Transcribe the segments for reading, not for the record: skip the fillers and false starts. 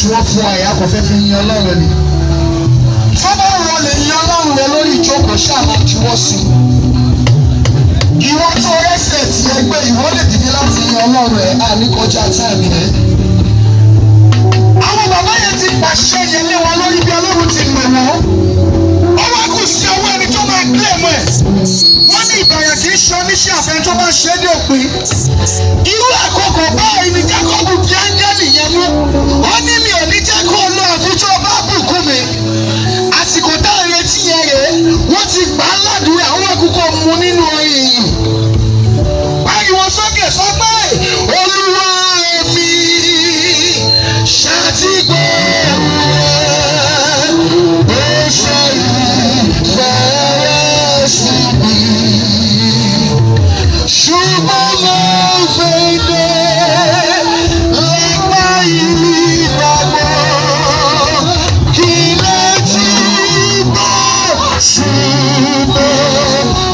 Tí wọ́n fún àyà kò fẹ́ fi yin Ọlọ́run ni. Tó bá wọ́n lè yin Ọlọ́run rẹ lórí ìjókòó, ṣáà máa juwọ́ sí i. Ìwọ tó rẹ́sẹ̀ tí ẹgbẹ́ ìwọ lè dìde láti yin Ọlọ́run ẹ̀ á ní kọjá time yẹn. Àwọn bàbá yẹn ti pàṣẹ yẹn lé wọn lórí bí Ọlọ́run ti lò wọ́n. Ó wá kù sí ọwọ́ ẹni tó máa claim ẹ̀. Wọ́n ní ìbẹ̀rẹ̀ kì í ṣe oníṣẹ́ àfẹ́ tó bá ṣe é dé òpin. Irú àkókò báyìí ni Jákọ́bù bí áńgẹ́lì yẹn mú. Ó ní, "Mi ò ní jẹ́ kó o lọ àfi tó o bá bùkún mi." Àsìkò tá à ń retí yẹn rèé, wọ́n ti gbà á ládùúrà, àwọn àkókò mu nínú orin ìyìn. Pariwo sókè, sọ pé, "Olúwa mi, ṣàtìgbọ́ ó ṣe ìfẹ́ rẹ̀ sí mi. Ṣùgbọ́n mo fẹ́ dé lápá ìgbàgbọ́ kí lè túbọ̀ súnmọ́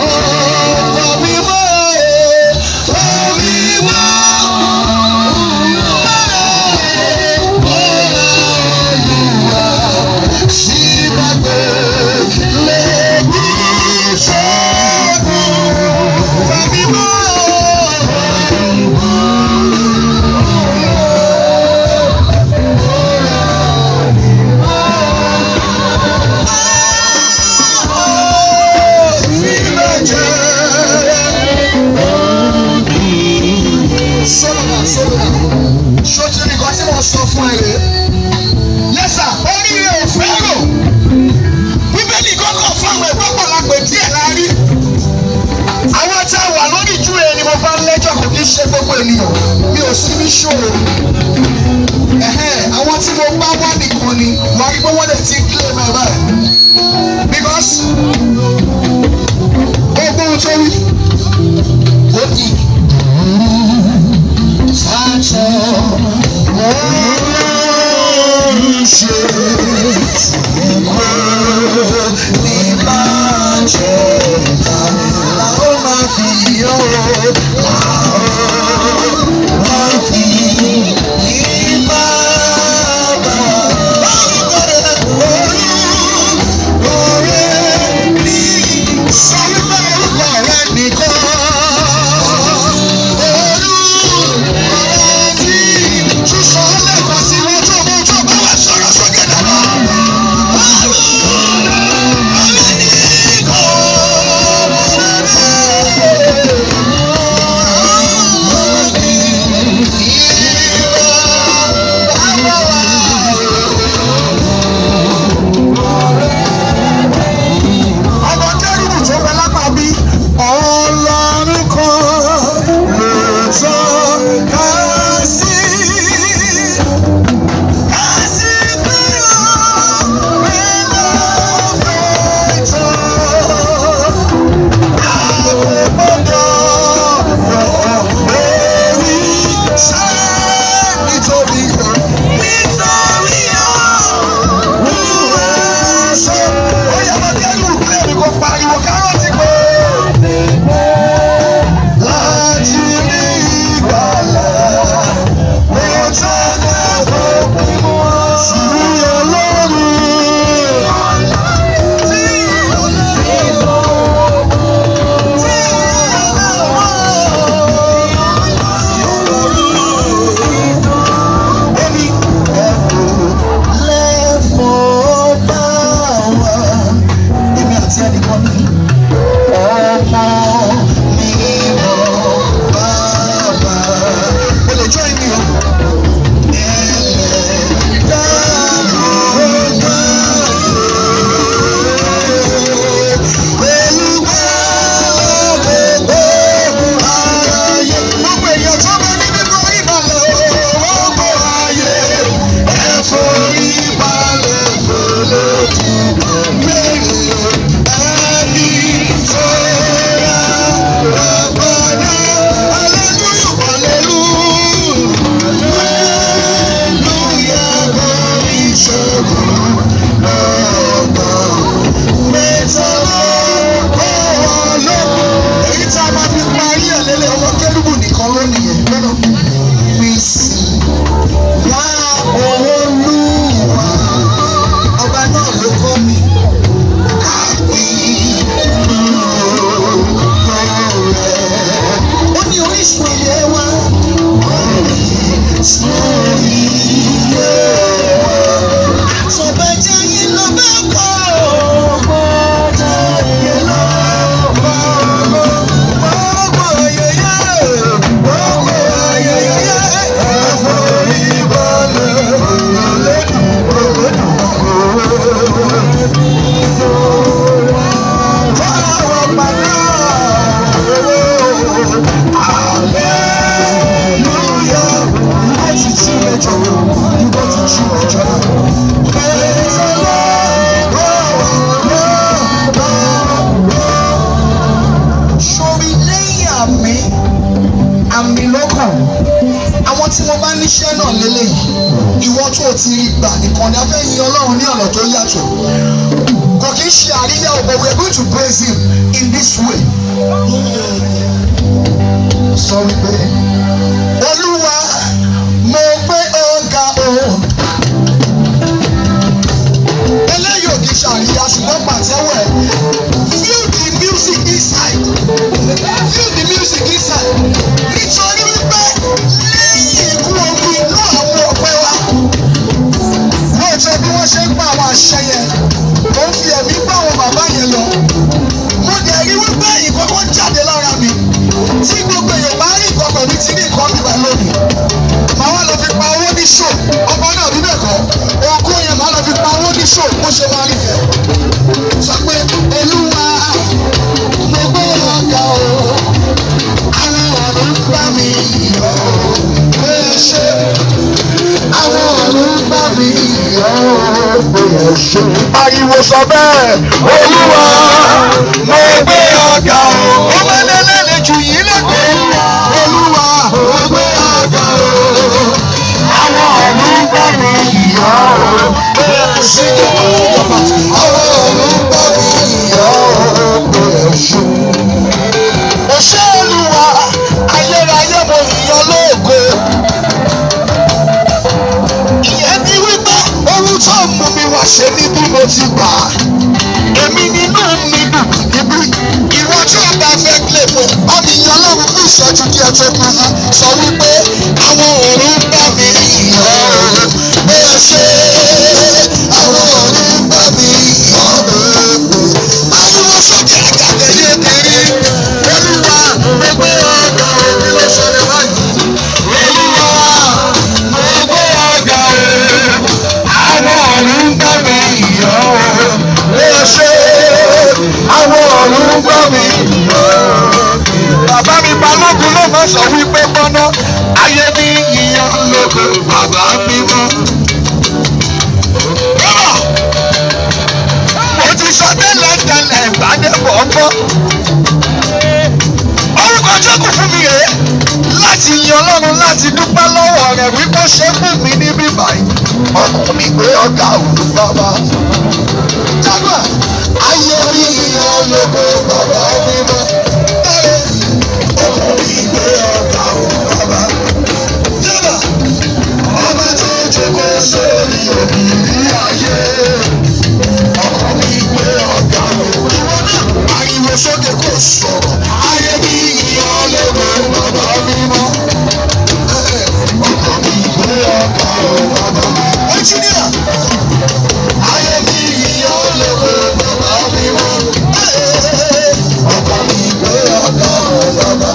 ọ̀pọ̀ mímọ́ ọ̀ mímọ́ Olúwa sí gbàgbé lẹ́bí ṣẹ́gun mímọ́. Sọ́dọ̀ sọ́dọ̀ ṣó ti rí nǹkan tí mo sọ fún ẹ rèé? Yẹ́sà, oríire ò fẹ́ràn. Bíbélì kọ́kọ́ fún àwọn ẹ̀gbọ́n pọ̀lápẹ̀ díẹ̀ láàrí. Àwọn tí a wà lórí ìjúwe ni mo bá ń lẹ́jọ́, kò kí ń ṣe gbogbo ènìyàn. Mi ò sí ní ṣòro. Ẹ̀hẹ́n, àwọn tí mo bá wá nìkan ni wàá rí pé wọ́n dẹ̀ ti claim ẹ̀ báyìí. Because gbogbo ohun tó wí, ó ní. Sátọ̀ Ọlọ́run ṣe kò ní bàjẹ́, la ó máa fi yọ̀, la ó máa fi yìn Bàbá. Orúkọ rẹ̀ ní sọ wípé orúkọ rẹ̀ nìkan. Orúkọ rẹ̀ ní tún sọ lẹ́ẹ̀kan sí wọn tó mú tó bá wà sọ̀rọ̀ sókè dáadáa. Àwọn tí wọ́n bá níṣẹ́ náà lélẹ́yìí, ìwọ tó o ti rí gbà nìkan ni a fẹ́ yin Ọlọ́run ní ọ̀nà tó yàtọ̀. Kò kí ń ṣe àríyá o, but we are going to praise him in this way. Sọ wípé, Olúwa, mo gbé ọ̀gá o. Eléyìí ò kì í ṣe àríyá, ṣùgbọ́n pàtẹ́wọ̀ ẹ̀. Feel the music inside. Feel the music inside. Nítorí wípé lẹ́yìn ikú omi inú àwọn ọ̀pẹ wa. Lóòótọ́, bí wọ́n ṣe ń pa àwọn àṣẹ yẹn, ó ń fi ẹ̀mí bá àwọn bàbá yẹn lọ. Mo dẹ̀ rí wípé ìkọ́kọ́ jáde lára mi. Tí gbogbo èèyàn bá rí nǹkan pẹ̀lú tí ní nǹkan bíbá lónìí, màá wá lọ fi pa owó ní ṣò. Ọba náà bí bẹ́ẹ̀ kọ́. Ògùn yẹn, màá lọ fi pa owó ní ṣò bó ṣe máa rí yẹn. Sọ pé, Olúwa, mo gbé ọ̀gá o. Àwọn ọ̀run bá mi yọ̀ ọ́. Pé ẹ ṣé. Àwọn ọ̀run bá mi yọ̀ ọ́. Pé ẹ ṣé. Pariwo sọ bẹ́ẹ̀, Olúwa, mo gbé ọ̀gá o. Ó máa ń lẹ́lẹ́ jù yín lẹ́gbẹ̀ẹ́. Olúwa, mo gbé ọ̀gá o. Àwọn ọ̀run bá mi yọ̀ ọ́. Pé ẹ ṣé. Àwọn ọ̀run bá mi yọ̀ ọ́. Pé ẹ ṣé. O ṣé Olúwa, ayérayé, mo yìn ọ́ lógo. Ìyẹn ni wípé ohun tó mú mi wá ṣe ní bí mo ti gbà á. Èmi nínú mi dùn níbí. Ìwọ tí o bá fẹ́ lè mọ̀, ọmọ ìyẹn Ọlọ́run fún ìṣẹ́jú díẹ̀ tó kù yìí sọ wípé àwọn ọ̀run bá mi yọ̀ ọ́. Bí ẹ ṣe àwọn ọ̀run bá mi yọ̀ ọ́. Ariwo sókè àgàgà yé kiri. Olúwa, mo gbé ọ̀gá òbí ló ṣẹlẹ̀ báyìí. Olúwa, mo gbé ọ̀gá o. Àwọn ọ̀run bá mi yọ̀ ọ́. Bí ẹ ṣe àwọn ọ̀run bá mi yọ̀ ọ́. Bàbá mi balógun ló máa sọ wípé gbọ́ná ayé mi yíyan lógo bàbá mi mọ́. Bọ́lá, mo ti sọ tẹ́lẹ̀ tẹ́lẹ̀, ìbádẹ́bọ̀ ń bọ́. Orúkọ tó kù fún mi rèé láti yin Ọlọ́run, láti dúpẹ́ lọ́wọ́ rẹ̀ wípé ó ṣe fún mi ní bíbáyìí. Ọkàn mi gbé ọ̀gá òun bàbá. Jágbà, ayé mi yíyan lógo bàbá mi mọ́. Ọkàn mi gbé ọ̀gá òun bàbá. Jágbà, ọba tó jókòó sórí òbírí ayé. Ọkàn mi gbé ọ̀gá òun. Ìwọ náà pariwo sókè kò sọ̀rọ̀. Ayé mi yíyan lógo bàbá mi mọ́. Ọkàn mi gbé ọ̀gá òun bàbá. Engineer. Ayé mi yíyan lógo bàbá mi mọ́. Ọkàn mi gbé ọ̀gá òun bàbá.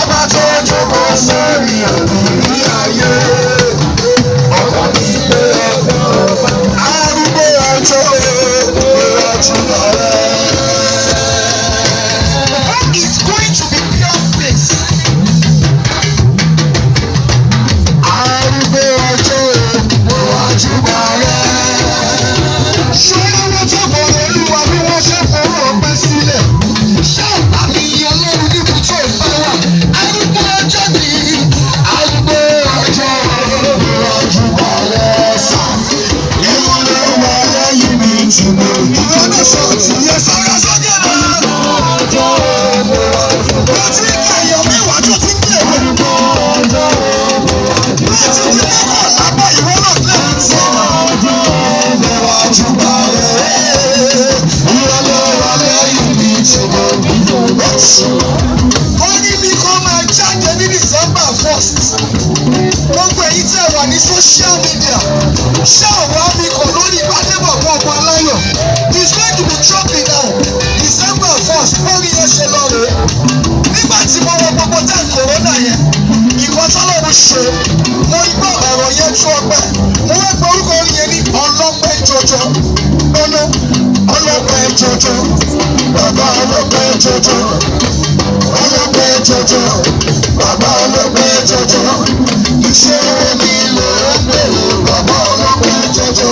Ọba tó jókòó sórí òbírí ayé. Ọkàn mi gbé ọ̀gá òun bàbá. Arúgbó ọjọ́ ìrọ̀jùlọ rẹ̀. It's going to be pure praise. Arúgbó ọjọ́ ìrọ̀jùlọ rẹ̀. Ṣé wọ́n tó bọ̀ Olúwa bí wọ́n ṣe fowó ọpẹ́ sílẹ̀? Ṣé ọ̀pá mi yan Ọlọ́run níbi tó bá wà? Arúgbó ọjọ́ ni arúgbó ọjọ́ ìrọ̀jùlọ rẹ̀ sà. Ìwọ ló wà lẹ́yìn mi tí mo ní. Ìwọ náà sọ tìyẹ sọ́ra sókè náà. Mo ti ń kẹyọ̀ mẹ́wàá tó ti ń gbé wẹ̀. Láti di mọ́kànlá bá ìwọ náà lẹ́yìn tí. Níwájú bá rẹ̀, ìwọ ló wà lẹ́yìn mi tí mo ní. Ó ní mi kọ́ máa jáde ní December 1st. Gbogbo èyí tẹ́ wà ní social media, ṣé ọ̀rọ̀ mi kọ̀ lórí Gbádébọ̀ fún ọmọ aláyọ̀? It's going to be dropping now, December 1st. Lórí yẹn ṣe lọ rèé. Nígbà tí mo wọ gbogbo tẹ́ corona yẹn, ìkan tọ́lọ́run ṣe, mo rí gbọ́ ọ̀rọ̀ yẹn tú ọpẹ́. Mo wá gbọ́ orúkọ orin yẹn ní ọlọ́pẹ́ jọjọ. Ọlọ́ ọlọ́pẹ́ jọjọ, bàbá ọlọ́pẹ́ jọjọ, ọlọ́pẹ́ jọjọ, bàbá ọlọ́pẹ́ jọjọ. Iṣẹ́ mi ló ń bèrè, bàbá ọlọ́pẹ́ jọjọ.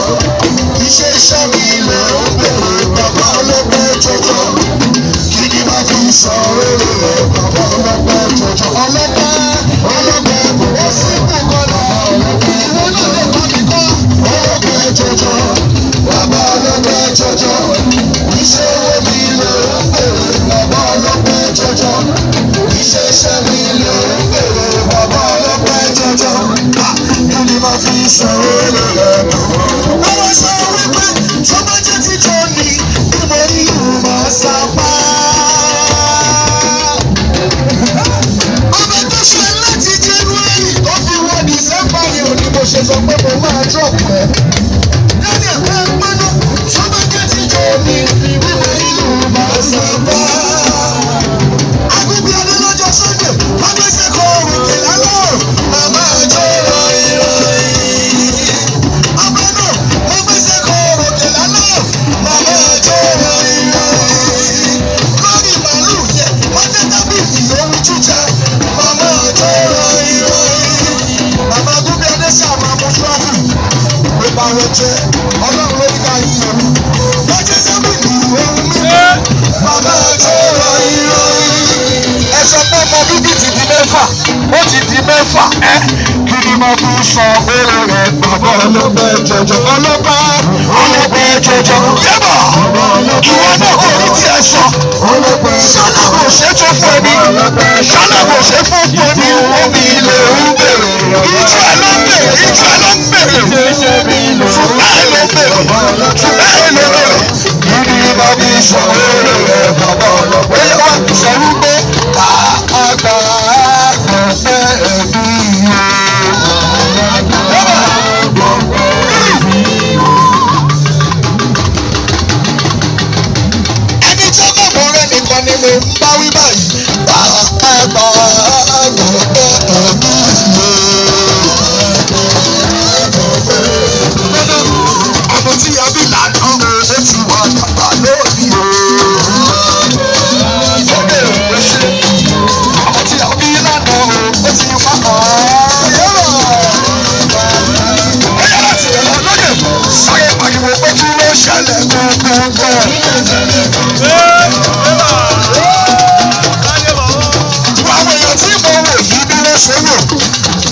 Iṣẹ́ iṣẹ́ mi ló ń bèrè, bàbá ọlọ́pẹ́ jọjọ. Kí ni máa fi sọ rere rẹ̀, bàbá ọlọ́pẹ́ jọjọ? Ọlọ́pẹ́. sọ èrè rẹ̀? Àwọn sọ wípé tó bá jẹ́ títọ́ ni bí mo rí ìmọ̀ sápá. Ọba tó ṣe láti January tó fi wọ December ni òní mo ṣe sọ pé mo máa drop ẹ̀. Daniel ẹ gbọ́dọ̀ tó bá jẹ́ títọ́ ni bí mo rí ìmọ̀ sápá. Agúnbí adé lọ́jọ́ Sunday, wọ́n gbèsè kọ òrùkè lálọ́, màmá àjọ ìròyìn. Ọba náà, wọ́n gbèsè kọ òrùkè lálọ́, màmá àjọ ìròyìn. Lórí màálù yẹn, wọ́n tẹ́ tábìlì ohun jíjẹ, màmá àjọ ìròyìn. Màmá Agúnbí adé ṣàmà mú tíráfù, ló bá wọn jẹ, Ọlọ́run ló ní ká yí òun. Wọ́n tẹ́ tábìlì ohun mímu, màmá àjọ ìròyìn. Ẹ sọ pé ọmọ bíbí ti di mẹ́fà, ó ti di mẹ́fà ẹ́. Kí ni mo fi sọ oore rẹ̀? Bàbá ọlọ́pẹ́ jọjọ, ọlọ́pẹ́ ọlọ́pẹ́ jọjọ. Yẹ́bọ̀, ìwọ náà kò ní tiẹ̀ sọ. Ṣálá kò ṣe tó fún ẹni, ṣálá kò ṣe fún ẹni, omi ilé ń bèrè. Ìjọ ẹ ló ń bèrè, ìjọ ẹ ló ń bèrè. Ṣùgbọ́n ẹ ló ń bèrè, ṣùgbọ́n ẹ ló ń bèrè. Kí ni mo fi sọ oore rẹ̀? Bàbá ọlọ́pẹ́ wá sọ wípé àgbà ọ̀fẹ́ ẹ̀mí ẹni tó mọ̀mọ́ rẹ̀ nìkan ni mo ń bá wí báyìí. Àgbà ọ̀fẹ́ ẹ̀mí. Ọmọ tí a bí lànà ó ti wà dàgbà lónìí o. Ó bẹ̀rẹ̀ pé ṣe ọmọ tí a bí lánàá o ó ti wá ọ̀ọ́yọ́rọ̀. Ó yára láti ẹ̀rọ lóye sáré pariwo pé kí ló ṣẹlẹ̀ gbọ̀ngbọ̀ngbọ̀n. Àwọn èèyàn tí mo wò yìí bí wọ́n ṣe wò.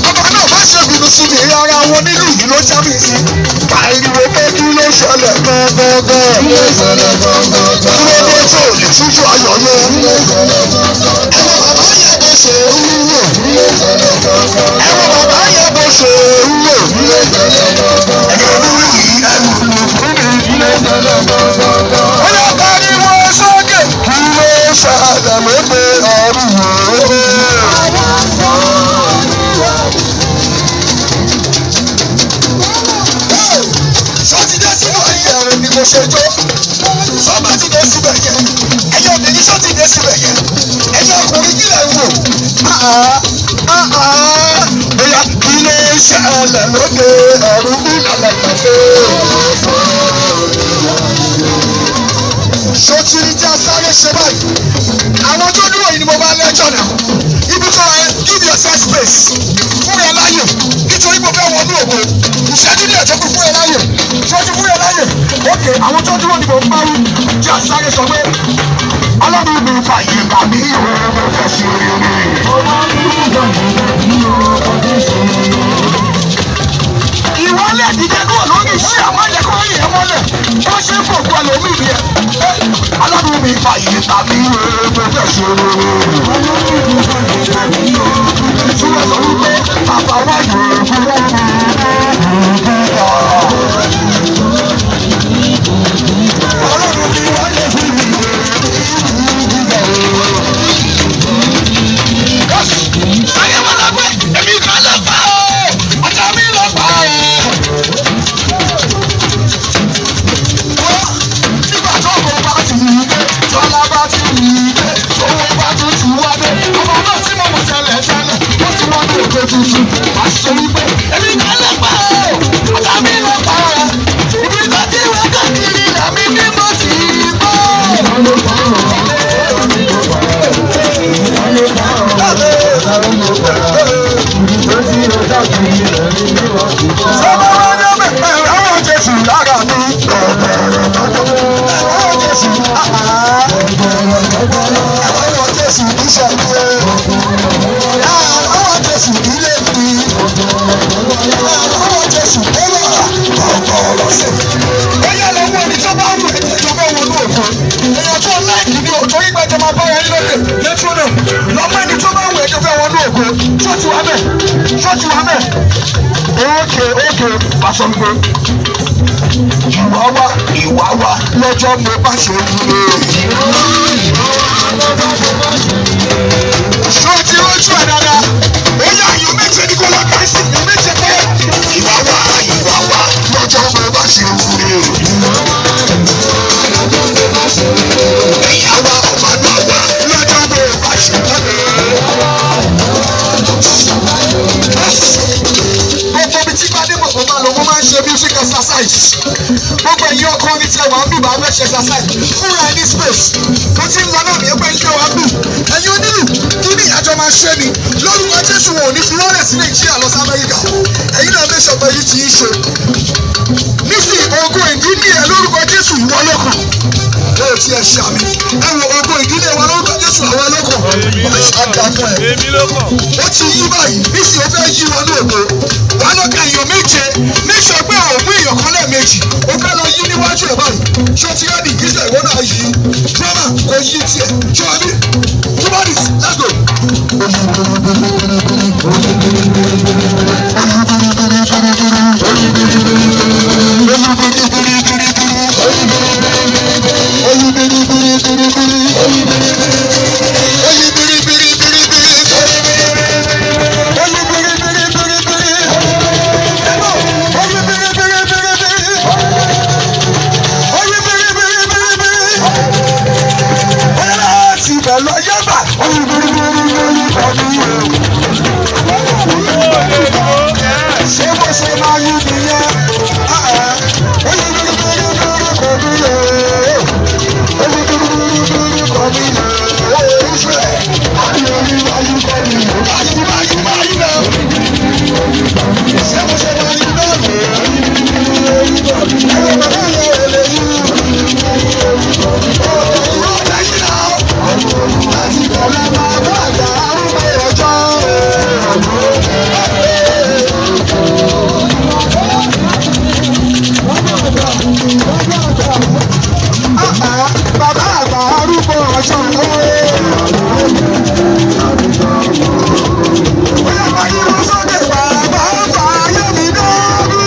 Ọba náà má ṣe bínú sí mi rárá wọn nílùú yìí ló já mi sí. Pariwo pé kí ló ṣẹlẹ̀ gbọ̀ngbọ̀ngbọ̀n. Kí ló dé tó lè tújú ayọ̀ yẹn? Ẹ̀wọ̀n bàbá yẹn bó ṣe ń wò. Ẹ̀wọ̀n bàbá yẹn bó ṣe ń wò. Ẹ̀yọ̀ olúwi yìí ẹ̀rù lù fún mi. Ó yẹ pariwo sókè. Kí ló ṣẹlẹ̀ lóde ọ̀run o? Sọ́tidé sínú ayé ẹ̀rọ ni mo ṣe jó. Sọ́ba ti dé síbẹ̀ yẹn. Ẹyẹ obìnrin sọ́tì dé síbẹ̀ yẹn. Ẹyẹ ọkùnrin kí lẹ̀ ń wò? Bóyá kí ló ṣẹlẹ̀ lóde ọ̀run bí lálẹ́ pàdé? Sotiri tí a sáré ṣe báyìí. Àwọn tó dúró yìí ni mo bá lẹ́jọ́ náà. Ibi tó ẹ give yourself space. Fún ẹ láyè. Nítorí mo fẹ́ wọnú ògo. Ìṣẹ́jú díẹ̀ tó kù fún ẹ láyè. Ṣojú fún ẹ láyè. Ókè àwọn tó dúró ni mo bá wí. Jẹ́ àsáré sọ pé Ọlọ́run mi fàyè gbà mí ìwé mo fẹ́ ṣe rere. Ìwọlé dídé kúrò lórí iṣẹ́ àwọn ẹ̀jẹ̀ yìí ẹ mọ́lẹ̀. Ó ṣe é fòkú ẹlòmíì ni ẹ. Ọlọ́run mi fàyè gbà mí ìwé mo fẹ́ ṣe rere. Túwọ̀ sọ wípé bàbá wa yóò fún mi. Ọlọ́run mi wáyé fún mi. Sáyé wọn lọ pé èmi kan lọ pa ọ́, ọ̀tá mi lọ pa ọ́. Nígbà tó kò bá ti rí dé, tọ́lá bá ti rí dé, owó bá tún ti wá dé. Ọmọ náà tí mo mọ̀ tẹ́lẹ̀ tẹ́lẹ̀, ó ti wá ní òkè tuntun. Wà á ṣe wípé èmi kan lọ pa ọ́, ọ̀tá mi lọ pa ọ́. Ibi tó ti wá káàkiri làmí ní mo ti bọ́. Sọ́kọ́ wá ní ọbẹ̀ ẹ̀rọ Jésù lára mi. Ẹ̀rọ Jésù ẹ̀rọ Jésù iṣẹ́ mi. Ẹ̀rọ Jésù ilé mi. Ẹ̀rọ Jésù ẹ̀rọ ọ̀rọ̀ sí. Ó yẹ lọ wọ ẹni tó bá wù ẹ́ tó bá wọnú òkú. Èèyàn tó láìkì ní òtó ìgbàjọba bára yín lókè létí ó náà. Lọ́mọ ẹni tó bá wù ẹ́ tó fẹ́ wọnú òkú. Tó ti wà wà bẹ́ẹ̀? Ṣó ti wà bẹ́ẹ̀? Okay, pàṣẹ pé ìwà wa, ìwà wa lọ́jọ́ mo bá ṣe wúlò. Ṣó ti rọ́jú ẹ̀ dáadáa? Ó yá, èèyàn méje ní kó lọ kà sí, èèyàn méje pé ìwà wa, ìwà wa lọ́jọ́ mo bá ṣe wúlò. Ìyá wa, ọmọ náà wá lọ́jọ́ mo bá ṣe wúlò. Gbogbo ibi tí Gbadébọ̀ kò máa lọ, mo máa ń ṣe music exercise. Gbogbo ẹ̀yin ọkùnrin tí ẹ wà ń bì bá fẹ́ ṣe exercise fúnra ẹ ní space tó ti ń lọ náà ní ẹgbẹ́ iṣẹ́ wa ń bì. Ẹ̀yin onílù, kí ni ìyájọ́ máa ṣe ni lórúkọ Jésù, wọn ò ní fi wọ́n rẹ̀ sí Nàìjíríà lọ sí Amẹ́ríkà. Ẹ̀yin náà make sure pé yìí ti ń ṣe nísìnyí. Ogun ìdílé ẹ lórúkọ Jésù, ìwọ lọ́kàn ó ti ẹ ṣe àmì. Ẹ wo ogun ìdílé wa lórúkọ Jésù, àwọn lọ́kàn àdàpọ̀ ẹ̀. Èmi ló kàn. Ó ti yí báyìí nísìnyí, ó fẹ́ yí wọnú ògo wà lọ́kàn. Èèyàn méje, make sure pé ò mú èèyàn kan lẹ́ẹ̀mejì. Ó fẹ́ lọ yí níwájú ẹ̀ báyìí. Ṣé o ti ready? Israel, ìwọ náà yí drama kò yí tiẹ̀. Ṣé wàá bí two bodies? Let's go. Oyin biri biri biri biri. Oyin biri biri biri biri. Oyin biri biri biri biri. Oyin biri biri biri biri. Oyin láti ibẹ̀ lọ yẹ́bà. Oyin biri biri biri biri. Ṣé bó ṣe máa yí nìyẹn? Oyin biri biri biri kò ní lè. Oyin biri biri biri kò ní lè. Ayé ayé ayé kò ní lè. Ayé ayé ayé náà. Ṣé bó ṣe máa yí náà lè? Ẹ̀rọ bàbá yẹn ò lè yí. Ìwọ ọ̀dà yìí náà. Láti bẹ̀rẹ̀ máa bá àgbà arúgbó ọjọ́. Bàbá àgbà arúgbó ọjọ́. Bóyá pariwo sókè, bàbá fàyè mi dọ́bí.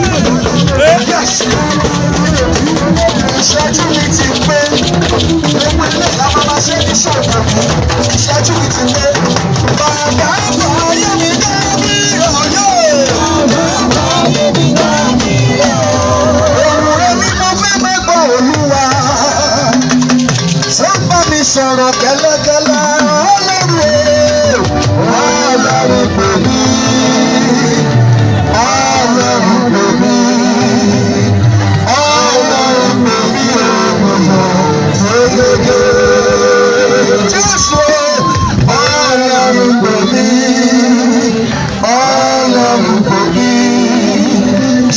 Yes. Ìṣẹ́jú mi ti pé. Ewu ilé la máa ma ṣe ní ṣòwò. Ìṣẹ́jú mi ti pé. Bàbá fàyè mi dọ́bí ọ̀yọ́. Òwúrọ̀ ni mo fẹ́ máa gbọ́ Olúwa. Tó bá mi sọ̀rọ̀ kẹ́lẹ́kẹ́lẹ́, Ọlọ́run o. Ọlọ́run pè mí. Ọlọ́run pè mí. Ọlọ́run pè mí o. Jésù o. Ọlọ́run pè mí. Ọlọ́run pè mí.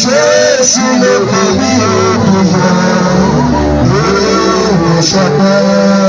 Jésù ló pè mí o. Yóò ṣọpẹ́.